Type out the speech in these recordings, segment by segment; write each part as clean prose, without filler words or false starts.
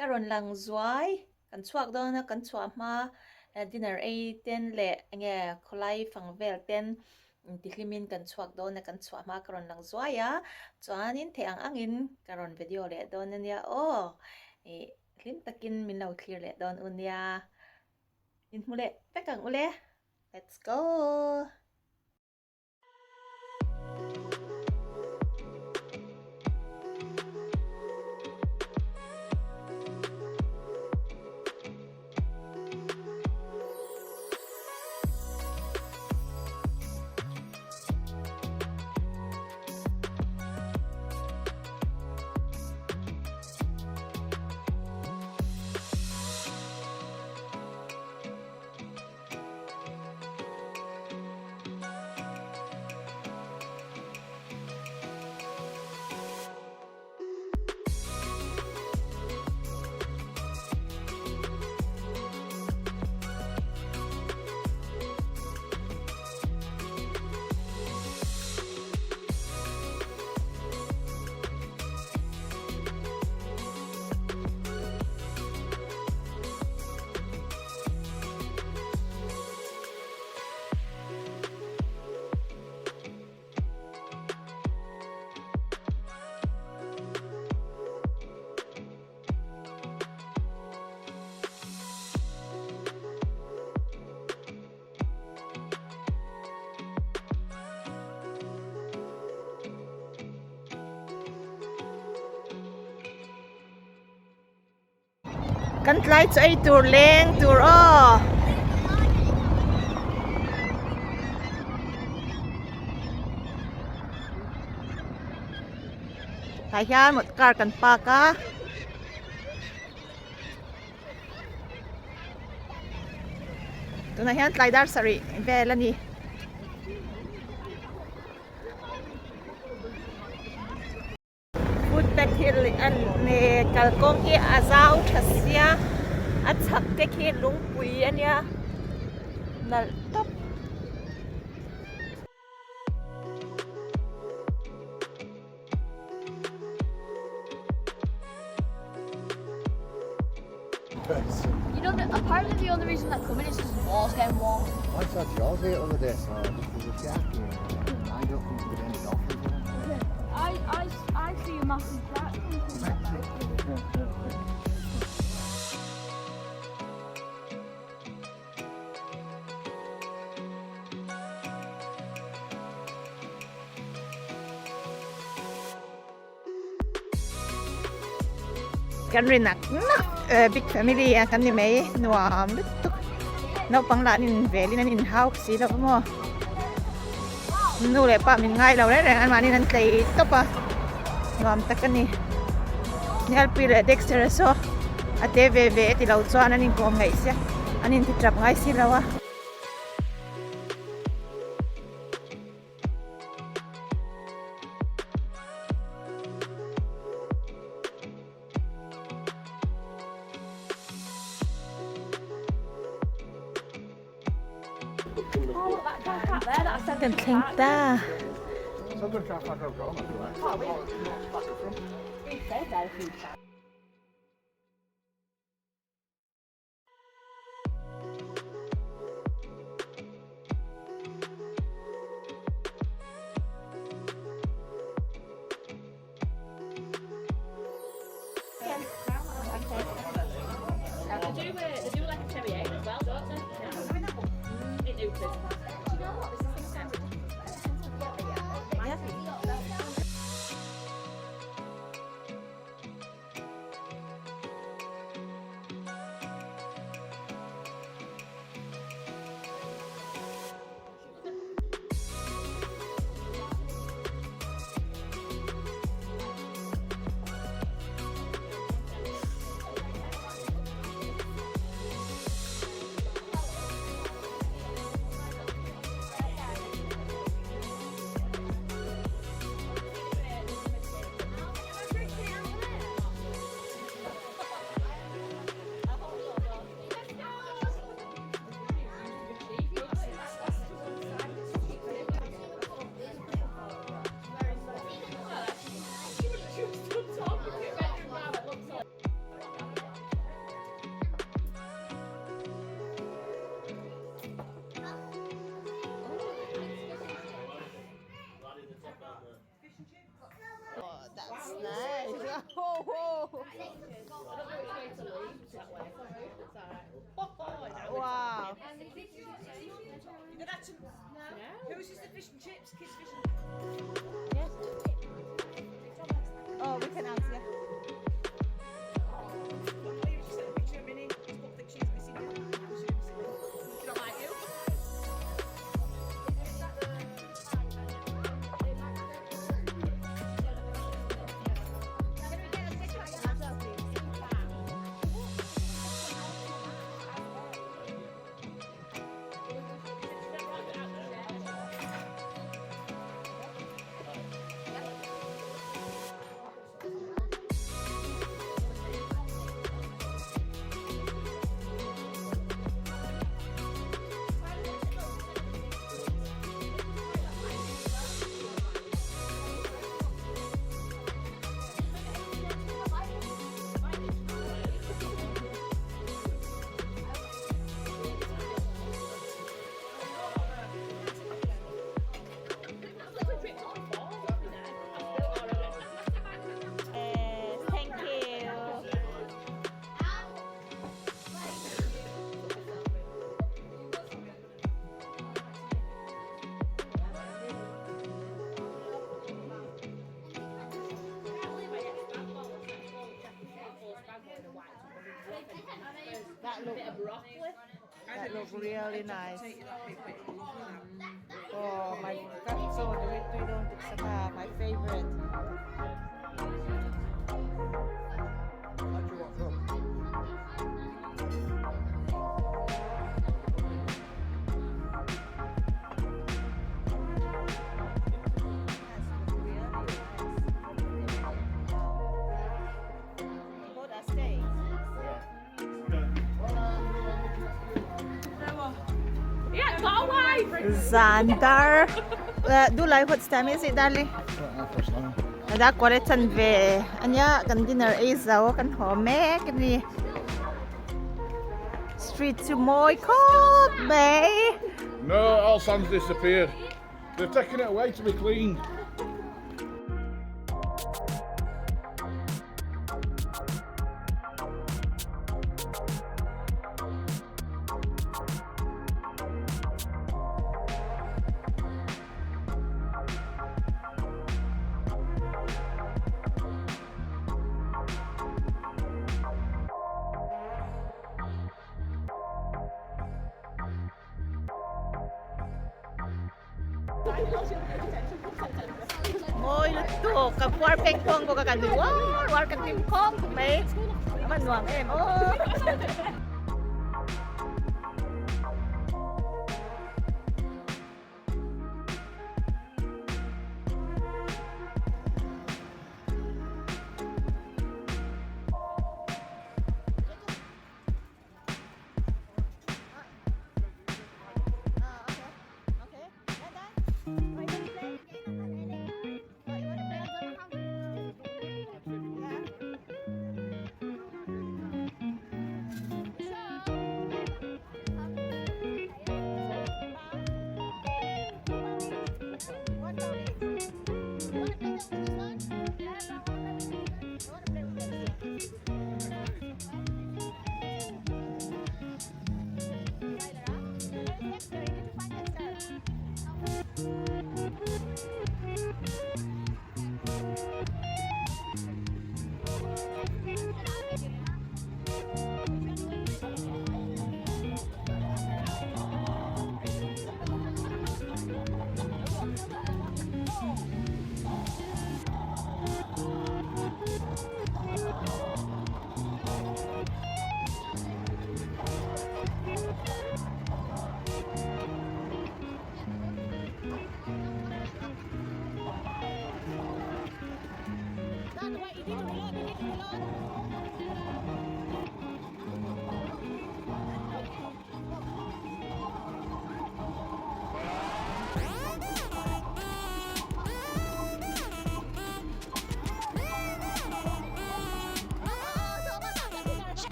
Ka rawn lang zuai, kan chhuak dawn a, kan chhuah hma dinner ei ten leh enge khawlai fang vel ten tihlimin kan chhuak dawn a, kan chhuah hma ka rawn lang zuai a, chuanin theih ang angin ka rawn video leh dawn ania aw, ih hlim takin min lo thlir leh dawn u nia, inhmu leh vek ang ule, let's go. Kan tlai chu ei tur leng tur aw. Tah hian motor car kan park a. Tunah hian tlai dar sarih vel a ni. Footpath hi kalkawng hi a zau tha sia a chhak te khi lungpui a nia nalh tawp. You know, apparently the only reason they're coming is because the water's getting warm. I saw Jaws the other day, so there's a shark here. I don't think there's any dolphins in it. I see a massive shark. Kan ri nak nak big family a kan ni mai nuam lutuk naupang lah an in velin an in hau si lo maw nu leh pa min ngai lo reng reng an mahni an tlei tawp a nuam tak a ni Nialpui leh Dexter a saw a te ve ve ti lo chuan an inkawm ngaih sia an inti tap ngai si lo a. Kan thleng ta. Wow. Oh, we can answer. Thank you. That look, that look really nice. Oh my god, so my favorite. Zandar. Do like what time is it, darling? Da kware chan ve anya kan dinner ei zo kan ho mek ni. Street to moi khop bay. No, all sand's disappeared. They've taken it away to be cleaned. Moi lutuk ka war peng pong ko ka kan war war kan tim khop mai. Man nuam em oh.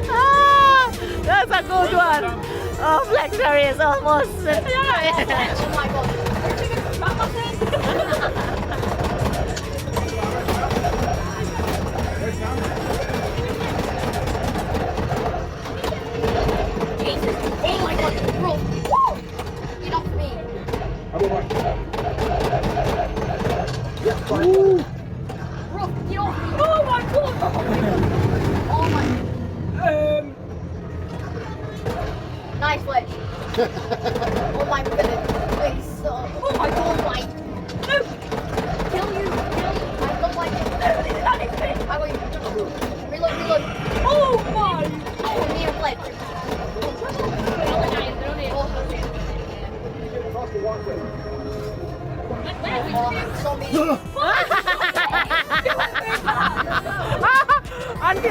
Ah, that's a good one. Oh, Fletcher is almost. Oh my god. Jesus. Oh my god. Bro. Woo! Get off me. I don't like that. Bro, get off me. Oh my god. Oh my god. Oh my. Nice wedge. Oh my goodness. Wait, so. Oh my god. Oh my. No. Kill you. Kill you. I don't like it. I got you. Reload, reload. Oh my. Oh, near fledge. Oh, zombie. An ti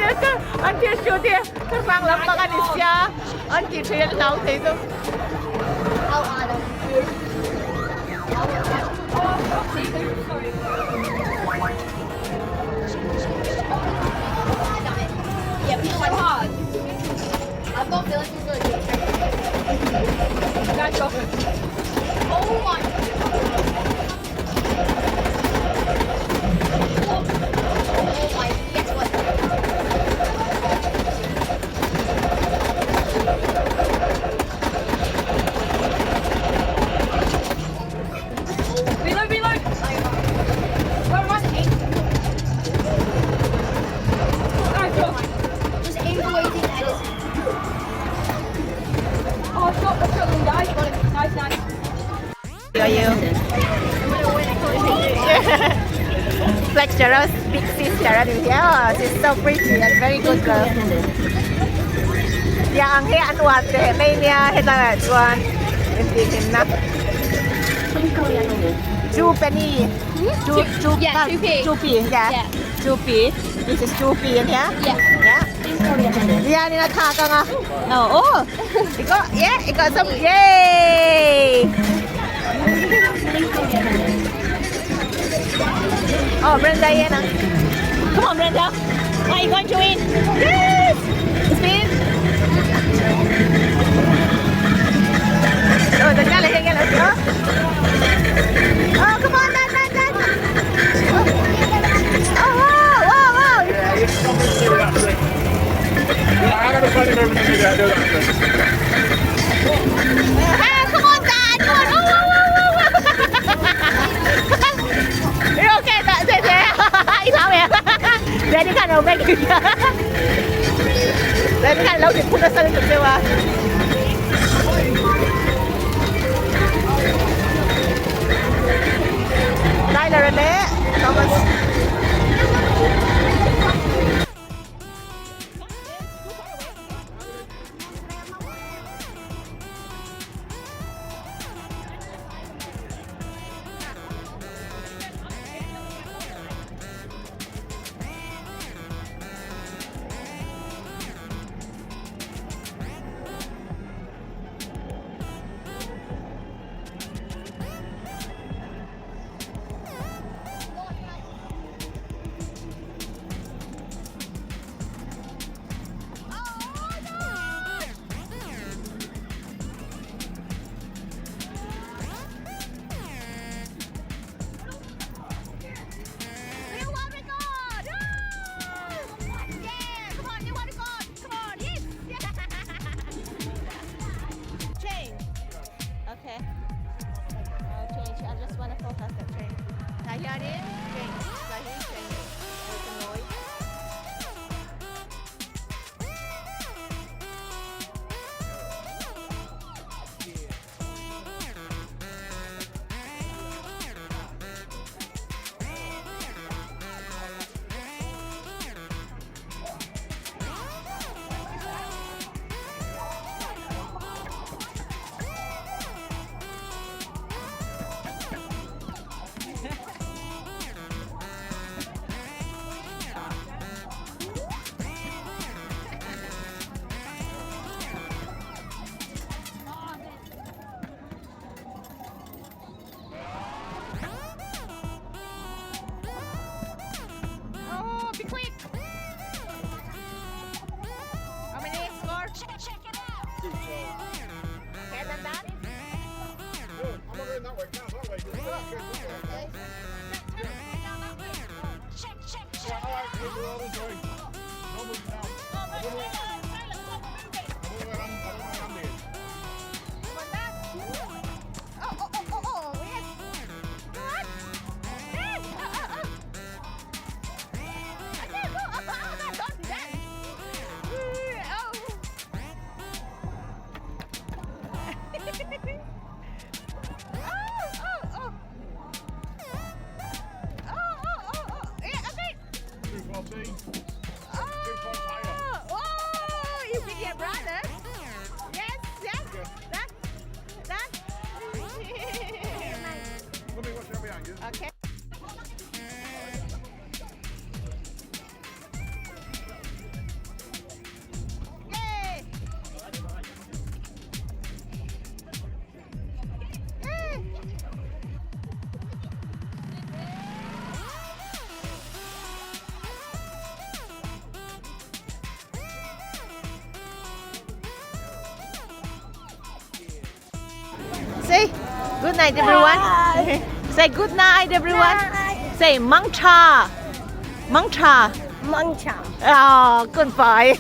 an ti shoot here. Ka rang lam bang ani sia. An ti thei an lau thei chu. How are them? Yeah, we so hard. I've got feelings he's gonna do it. Oh my. Oh my, guess what? Reload, reload! Run, run! Nice shot. Just aim for where you think that is. Oh, I shot the guy. Got him. Nice, nice. Are you? Fletcher's big sister and yeah, she's so pretty and very good girl. Yeah, ang he an wat te mei nia he ta chuan in ti him na. Two penny. Two two Yeah, 2p. 2p yeah. Yeah. 2p. This is 2p in here. Yeah. Yeah. Yeah, ni na tha ka nga. Oh, oh. It got yeah, it got some yay. Oh, Brenda, yeah, na. Come on, Brenda. Are you going to win? Yes! Spin. Oh, 等下来，等下来，哦。Oh, come on, Dad, Dad, Dad. Oh, wow, wow, wow. Yeah, you can do that trick. Yeah, I'm gonna find him over to do that. Do that trick. Ah, come on, Dad. Come on. Oh, wow, wow, wow, wow. You're okay, Dad. 姐姐，一条尾。Daddy 看到没？Daddy 看老鼠扑到身上对吧？Tyler and Thomas. New world record! Woo! Yeah, come on, new world record! Come on, yes! Change. Okay. I'll change. I just want to focus the change. Tahirin, change. Tahirin, change. With the noise. Okay. Yay! Yay! Say good night, everyone. Say good night, everyone. Say mangcha. Mangcha. Mangcha. Oh, goodbye.